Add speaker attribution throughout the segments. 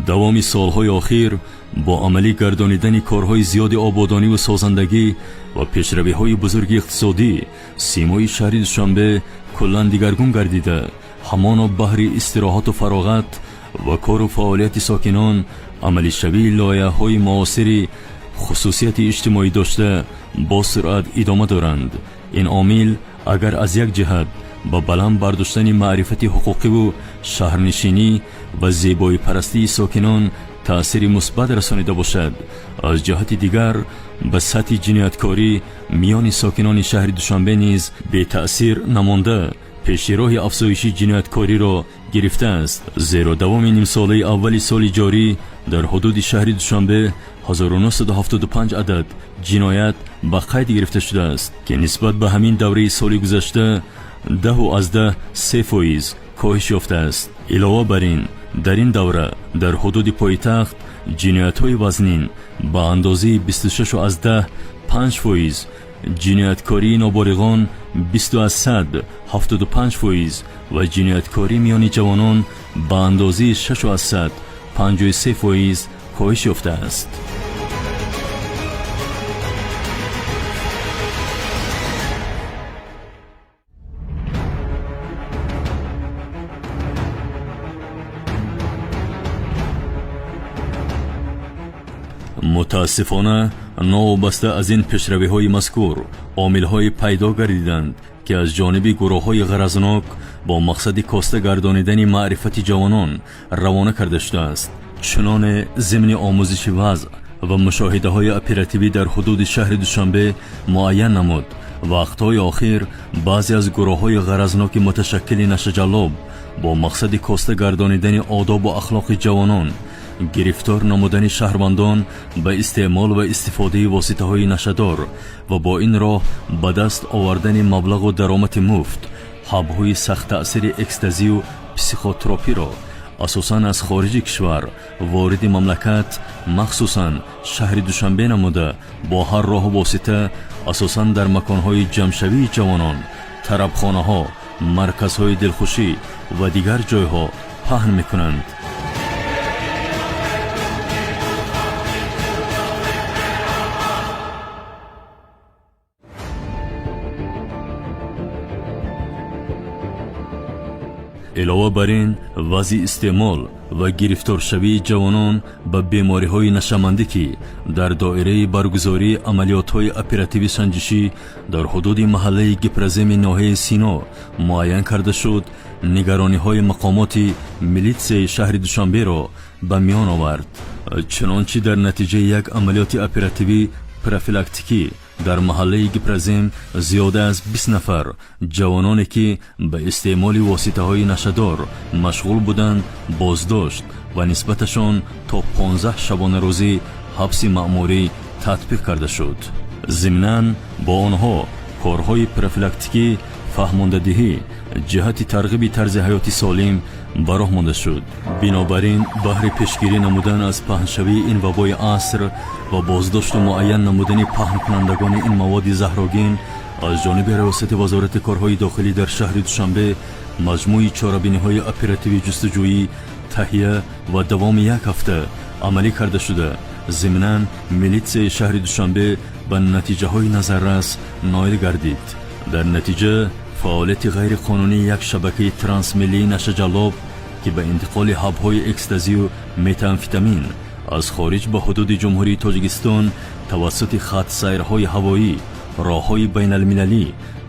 Speaker 1: Давоми солҳои охир бо амалӣ гардонидани корҳои зиёди ободониву созандагӣ ва пешравиҳои бузурги иқтисодӣ симои шаҳри Душанбе куллан дигаргун гардида, ҳамоно баҳри истироҳату фароғат ва кору фаъолияти сокинон амалишавии лоиҳаҳои муосири хусусияти иҷтимоӣ дошта бо суръат идома доранд. Ин омил агар аз як ҷиҳат ба баланд бардоштани маърифати ҳуқуқиву шаҳрнишинӣ ва зебоипарастии сокинон таъсири мусбат расонида бошад, аз ҷиҳати дигар ба сатҳи ҷинояткорӣ миёни сокинони шаҳри Душанбе низ бетаъсир намонда, пеши роҳи афзоиши ҷинояткориро гирифтааст. Зеро давоми нимсолаи аввали соли ҷорӣ дар ҳудуди шаҳри Душанбе 1975 адад ҷиноят ба қайд гирифта шудааст, ки нисбат ба ҳамин давраи соли гузашта 10,3% коҳиш ёфтааст. Илова бар ин, дар ин давра дар ҳудуди пойтахт ҷиноятҳои вазнин ба андозаи 26,5%, ҷинояткории ноболиғон 20,75% ва ҷинояткорӣ миёни ҷавонон ба андозаи 6,53% коҳиш ёфтааст. Мутаассифона, новобаста аз ин пешравиҳои мазкур, омилҳое пайдо гардиданд, ки аз ҷониби гурӯҳҳои ғаразнок бо мақсади коста гардонидани маърифати ҷавонон равона карда шудааст. Чуноне зимни омӯзиши вазъ ва мушоҳидаҳои оперативӣ дар ҳудуди шаҳри Душанбе муайян намуд, вақтҳои охир баъзе аз гурӯҳҳои ғаразноки муташаккили нашаҷаллоб бо мақсади коста гардонидани одобу ахлоқи ҷавонон, гирифтор намудани шаҳрвандон ба истеъмол ва истифодаи воситаҳои нашадор ва бо ин роҳ ба даст овардани маблағу даромади муфт, ҳабҳои сахттаъсири экстазию психотропиро асосан аз хориҷи кишвар вориди мамлакат, махсусан шаҳри Душанбе намуда, бо ҳар роҳу восита, асосан дар маконҳои ҷамъшавии ҷавонон, тарабхонаҳо, марказҳои дилхушӣ ва дигар ҷойҳо паҳн мекунанд. Илова бар ин, вазъи истеъмол ва гирифторшавии ҷавонон ба бемориҳои нашъамандӣ, ки дар доираи баргузории амалиётҳои оперативӣ санҷишӣ дар ҳудуди маҳаллаи Гипроземи ноҳияи Сино муайян карда шуд, нигарониҳои мақомоти милитсияи шаҳри Душанберо ба миён овард. Чунончи дар натиҷаи як амалиёти оперативӣ профилактикӣ дар маҳаллаи Гипрозем зиёда аз 20 нафар ҷавононе, ки ба истеъмоли воситаҳои нашадор машғул буданд, боздошт ва нисбаташон то 15 шабонарӯзӣ ҳабси маъмурӣ татбиқ карда шуд. Зимнан бо онҳо корҳои профилактикӣ, фаҳмондадиҳӣ ҷиҳати тарғиби тарзи ҳаёти солим ба роҳ монда шуд. Бинобар ин, баҳри пешгирӣ намудан аз паҳншавии ин вабои аср ва боздошту муайян намудани паҳнкунандагони ин маводи заҳрогин аз ҷониби Раёсати Вазорати корҳои дохилӣ дар шаҳри Душанбе маҷмӯи чорабиниҳои оперативӣ ҷустуҷӯӣ таҳия ва давоми як ҳафта амалӣ карда шуда, зимнан милитсияи шаҳри Душанбе ба натиҷаҳои назаррас ноил гардид. Дар натиҷа фаъолияти ғайриқонунии як шабакаи трансмиллии нашаҷаллоб, ки ба интиқоли ҳабҳои экстазию метамфетамин аз хориҷ ба ҳудуди Ҷумҳурии Тоҷикистон тавассути хатсайрҳои ҳавоӣ, роҳҳои байналмилалӣ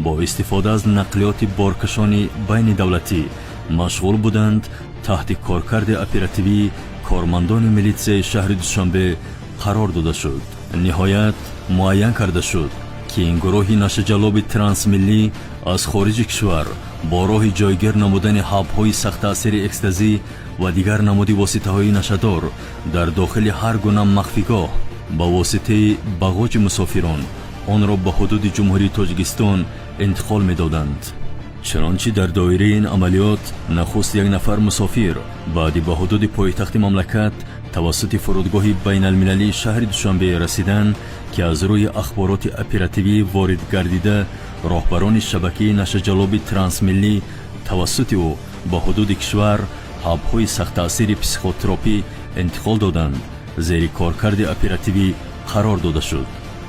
Speaker 1: бо истифода аз нақлиёти боркашони байни давлатӣ машғул буданд, таҳти коркарди оперативии кормандони милитсияи шаҳри Душанбе қарор дода шуд. Ниҳоят муайян карда шуд, ки ин гурӯҳи нашаҷаллоби трансмиллӣ аз хориҷи кишвар бо роҳи ҷойгир намудани ҳабҳои сахттаъсири экстазӣ ва дигар намуди воситаҳои нашадор дар дохили ҳар гуна махфигоҳ ба воситаи бағоҷи мусофирон онро ба ҳудуди Ҷумҳурии Тоҷикистон интиқол медоданд. Чунончи дар доираи ин амалиёт нахуст як нафар мусофир баъди ба ҳудуди пойтахти мамлакат тавассути фурудгоҳи байналмилалии шаҳри Душанбе расидан, ки аз рӯи ахбороти оперативӣ ворид гардида, роҳбарони шабакаи нашаҷаллоби трансмиллӣ тавассути ӯ ба ҳудуди кишвар ҳабҳои сахттаъсири психотропӣ интиқол доданд, зери коркарди оперативӣ қарор дода шуд.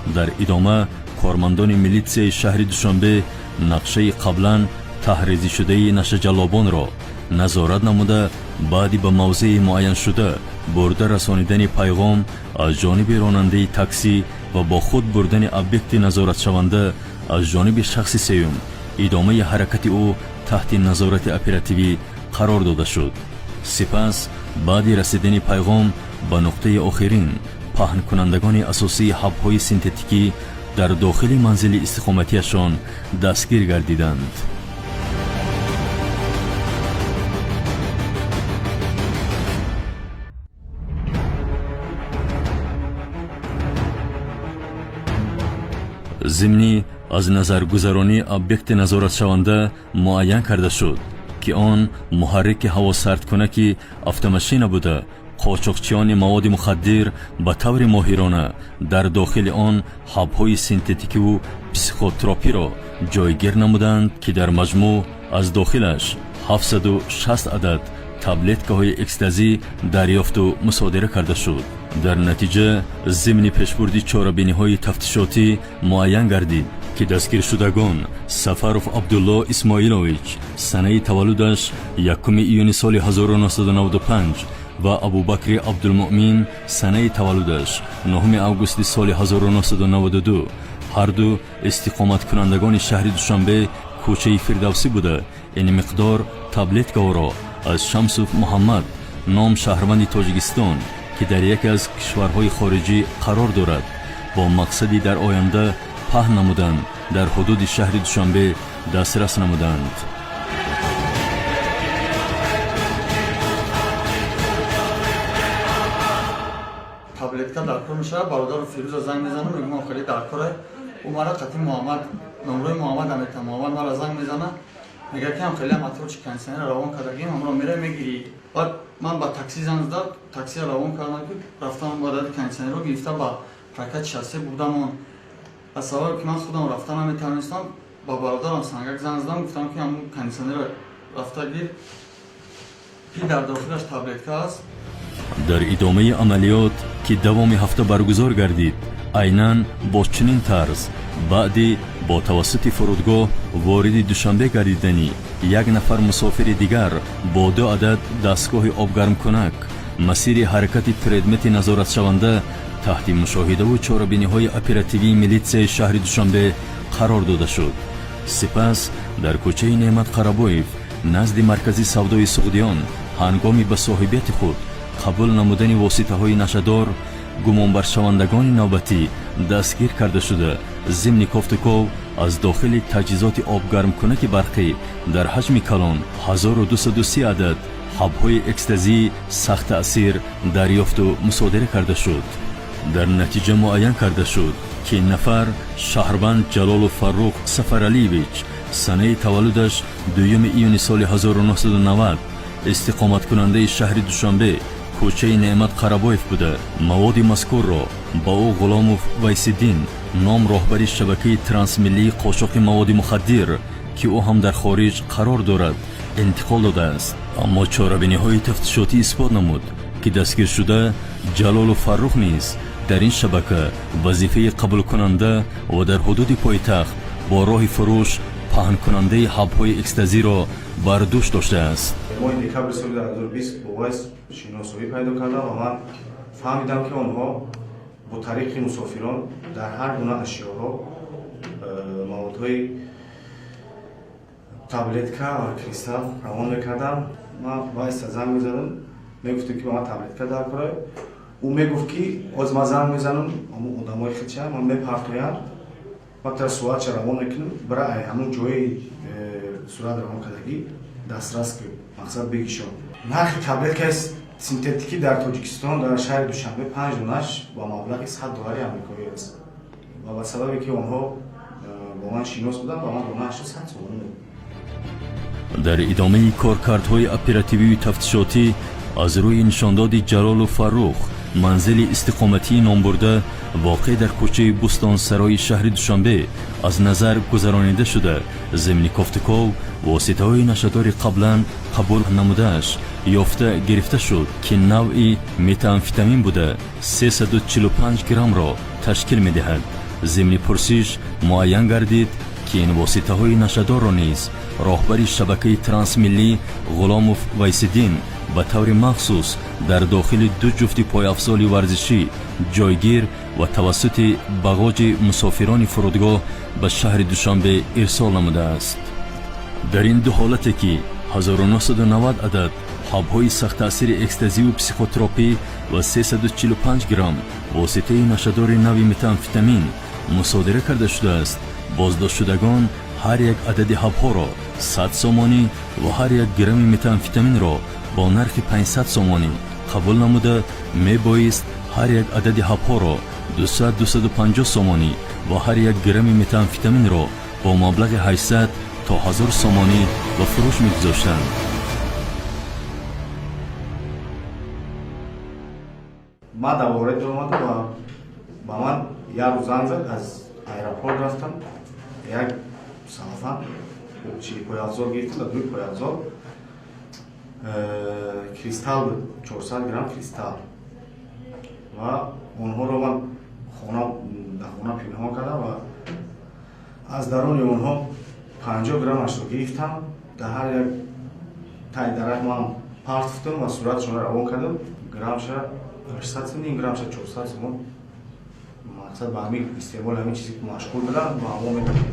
Speaker 1: Дар идома кормандони милитсияи шаҳри Душанбе нақшаи қаблан таҳрезишудаи нашаҷаллобонро назорат намуда, баъди ба мавзеи муайяншуда бурда расонидани пайғом аз ҷониби ронандаи таксӣ ва бо худ бурдани объекти назоратшаванда аз ҷониби шахси сеюм, идомаи ҳаракати ӯ таҳти назорати оперативӣ қарор дода шуд. Сипас баъди расидани пайғом ба нуқтаи охирин, паҳнкунандагони асосии ҳабҳои синтетикӣ дар дохили манзили истиқоматиашон дастгир гардиданд. Зимни аз назаргузаронии объекти назоратшаванда муайян карда шуд, ки он муҳаррики ҳавосардкунаки автомашина буда, қочоқчиёни маводи мухаддир ба таври моҳирона дар дохили он ҳабҳои синтетикиву психотропиро ҷойгир намуданд, ки дар маҷмӯъ аз дохилаш 760 адад таблеткаҳои экстазӣ дарёфту мусодира карда шуд. Дар натиҷа зимни пешбурди чорабиниҳои тафтишотӣ муайян гардид, ки дастгиршудагон Сафаров Абдулло Исмоилович, санаи таваллудаш 1 июни соли 1995, ва Абубакри Абдулмуъмин, санаи таваллудаш 9 августи соли 1992, ҳарду истиқоматкунандагони шаҳри Душанбе, кӯчаи Фирдавсӣ буда, ин миқдор таблеткаҳоро аз Шамсов Муҳаммад ном шаҳрванди Тоҷикистон, ки дар яке аз кишварҳои хориҷӣ қарор дорад, бо мақсади дар оянда паҳн намудан дар ҳудуди шаҳри Душанбе дастрас намуданд.
Speaker 2: Таблетка дар кор мешавад. Бародару Фирӯза занг мезанам, мегӯям, хеле дар кора. Ӯ мара қатъи Муҳаммад, номрои Муҳаммад аметам. Муҳаммад мара занг мезана, мега, ки ҳам хеле моторчи кондиционер равон кардагим, ҳамро мера мегирӣ. Баъд ман ба такси занг задам, таксиро равон кардам, ки рафтам ба дади кондиционерро гирифта, ба прокат шоссе бурдамон. Аз сабабе ки ман худам рафта наметавонистам, ба бародарам Сангак занг задам, гуфтам, ки ҳамун кондиционерро рафта гир, ки дар дохилаш таблетка аст.
Speaker 1: Дар идомаи амалиёт, ки давоми ҳафта баргузор гардид, айнан бо чунин тарз баъди бо тавассути фурудгоҳ вориди Душанбе гардидани як нафар мусофири дигар бо ду адад дастгоҳи обгармкунак, масири ҳаракати предмети назоратшаванда таҳти мушоҳидаву чорабиниҳои оперативии милитсияи шаҳри Душанбе қарор дода шуд. Сипас дар кӯчаи Неъмат Қарабоев, назди маркази савдои Суғдиён, ҳангоми ба соҳибияти худ қабул намудани воситаҳои нашадор, гумонбаршавандагони навбатӣ дастгир карда шуда, зимни кофтуков аз дохили таҷҳизоти обгармкунаки барқӣ дар ҳаҷми калон 1230 адад ҳабҳои экстазии сахттаъсир дарёфту мусодира карда шуд. Дар натиҷа муайян карда шуд, ки ин нафар шаҳрванд Ҷалолу Фаррух Сафаралиевич, санаи таваллудаш 2 июни соли 1990, истиқоматкунандаи шаҳри Душанбе, кӯчаи Неъмат Қарабоев буда, маводи мазкурро ба ӯ Ғуломов Вайсиддин ном роҳбари шабакаи трансмиллии қочоқи маводи мухаддир, ки ӯ ҳам дар хориҷ қарор дорад, интиқол додааст. Аммо чорабиниҳои тафтишотӣ исбот намуд, ки дастгиршуда Ҷалолу Фаррух низ дар ин шабака вазифаи қабулкунанда ва дар ҳудуди пойтахт бо роҳи фурӯш паҳнкунандаи ҳабҳои экстазиро бар дӯш доштааст.
Speaker 3: Моҳи декабри соли 2020 бо Вайс шиносоӣ пайдо кардам ва ман фаҳмидам, ки онҳо бо тариқи мусофирон дар ҳар гуна ашёҳо маводҳои таблетка ва кристалл равон мекардам. Ман Вайса занг мезадам, мегуфтем, ки ба ман таблетка дар кора. Ӯ мегуфт, ки ҳозир ман занг мезанам ҳамун одамои хича, ман мепартоям, вақте суратша равон мекунам, бира ай ҳамун ҷои сурат равон кардагӣ дастрас ки мақсад бигишон. Нархи таблеткаи синтетикӣ дар Тоҷикистон, дар шаҳри Душанбе, панҷ донаш ба маблағи 100 доллари амрикоӣ аст ва ба сабабе ки онҳо бо ман шинос буданд, ба ман донаашро 100 сомонӣ медод.
Speaker 1: Дар идомаи коркардҳои оперативию тафтишотӣ аз рӯи нишондоди Ҷалолу Фаррух, манзили истиқоматии номбурда, воқеъ дар кӯчаи Бӯстонсарои шаҳри Душанбе, аз назар гузаронида шуда, зимни кофтуков воситаҳои нашадори қаблан қабул намудааш. ёфта гирифта шуд, ки навъи метамфетамин буда, 345 граммро ташкил медиҳад. Зимни пурсиш муайян гардид, ки ин воситаҳои нашъадорро низ роҳбари шабакаи трансмиллӣ Ғуломов Вайсиддин ба таври махсус дар дохили ду ҷуфти пойафзоли варзишӣ ҷойгир ва тавассути бағоҷи мусофирони фурудгоҳ ба шаҳри Душанбе ирсол намудааст. Дар ин ду ҳолате, ки 1990 адад ҳабҳои сахттаъсири экстазиву психотропӣ ва 345 грамм воситаи нашъадори нави метамфетамин мусодира карда шудааст, боздоштшудагон ҳар як адади ҳабҳоро 100 сомонӣ ва ҳар як грамми метамфетаминро бо нархи 500 сомонӣ қабул намуда, мебоист ҳар як адади ҳабҳоро 200-250 сомонӣ ва ҳар як грамми метамфетаминро бо маблағи 800 то 1000 сомонӣ ба фурӯш мегузоштанд.
Speaker 3: Ман дар ворид омадам ва ба ман як рӯз занг зад. Аз аэропорт рафтам, як салафан чи пойафзол гирифтам. Дар дуи пойафзол кристалл буд, 400 грамм кристалл, ва онҳоро ман хона дар хона пинҳон кардам ва аз даруни онҳо 50 граммашро гирифтам, дар ҳар як таи дарахт ман партофтам ва суратшонро равон кардам. Граммша 800 сомон, ним граммша 400 сомон. Мақсад, ба ҳамин истеъмоли ҳамин чизе машғул будам ва ҳамо медодем.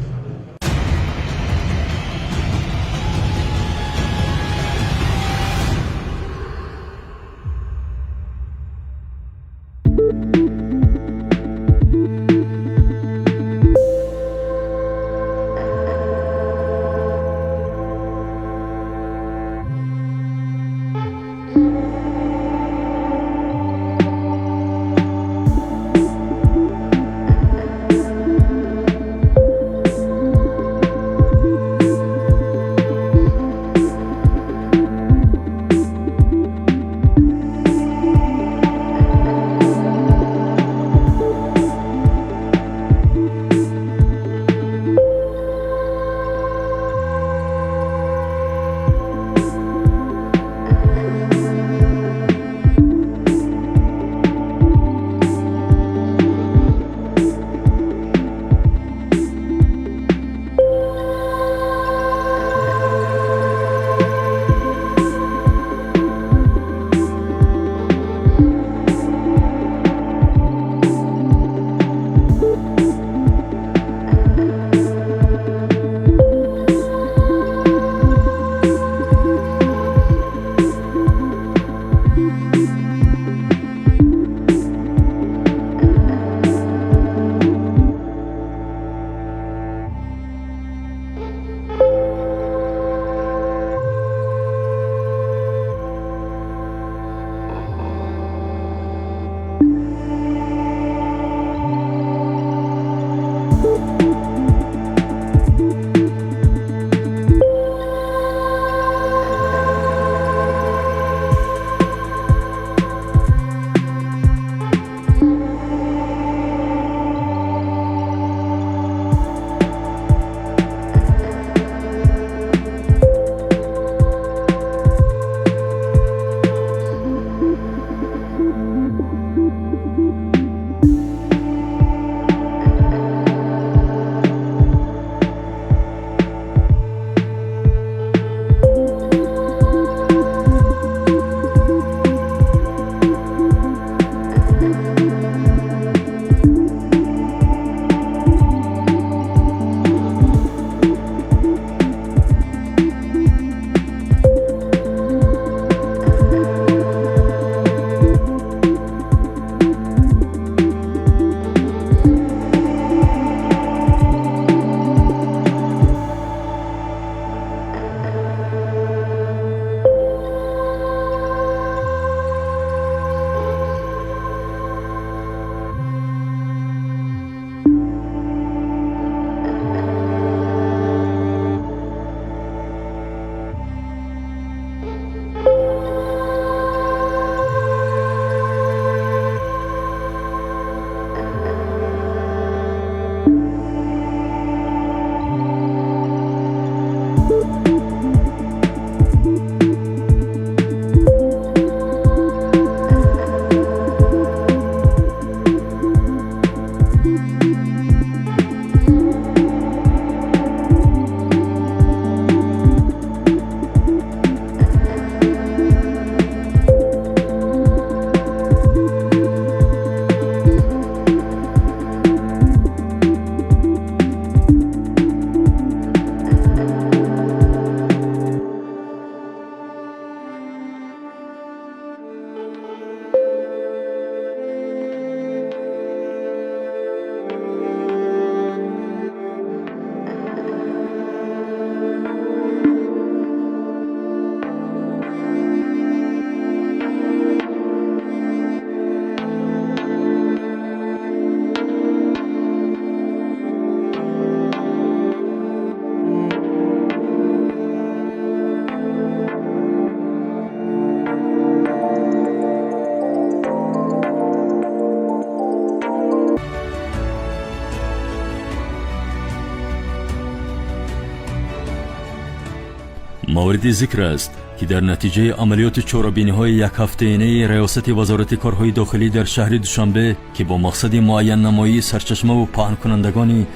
Speaker 1: Мавриди зикр аст, ки дар натиҷаи амалиёти чорабиниҳои якҳафтаинаи Раёсати Вазорати корҳои дохилӣ дар шаҳри Душанбе, ки бо мақсади муайяннамоии сарчашмаву паҳнкунандагони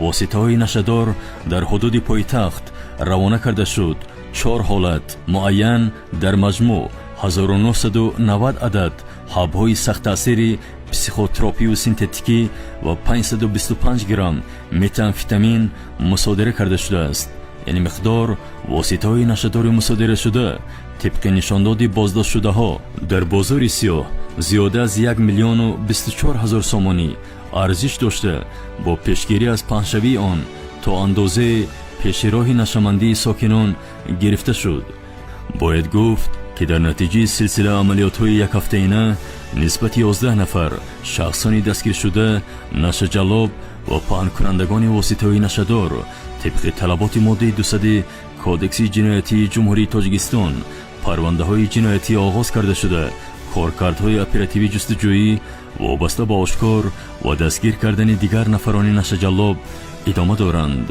Speaker 1: воситаҳои нашадор дар ҳудуди пойтахт равона карда шуд, чор ҳолат муайян, дар маҷмӯъ 1990 адад ҳабҳои сахттаъсири психотропию синтетикӣ ва 525 грамм метамфетамин мусодира карда шудааст. Ин миқдор воситаҳои нашадори мусодирашуда тибқи нишондоди боздоштшудаҳо дар бозори сиёҳ зиёда аз 1 миллиону 24 ҳазор сомонӣ арзиш дошта, бо пешгирӣ аз паҳншавии он то андозае пеши роҳи нашъамандии сокинон гирифта шуд. Бояд гуфт, ки дар натиҷаи силсила амалиётҳои якҳафтаина нисбати 11 нафар шахсони дастгиршуда, нашаҷаллоб ва паҳнкунандагони воситаҳои нашадор тибқи талаботи моддаи 200 Кодекси ҷиноятии Ҷумҳурии Тоҷикистон парвандаҳои ҷиноятӣ оғоз карда шуда, коркардҳои оперативӣ ҷустуҷӯӣ вобаста ба ошкор ва дастгир кардани дигар нафарони нашаҷаллоб идома доранд.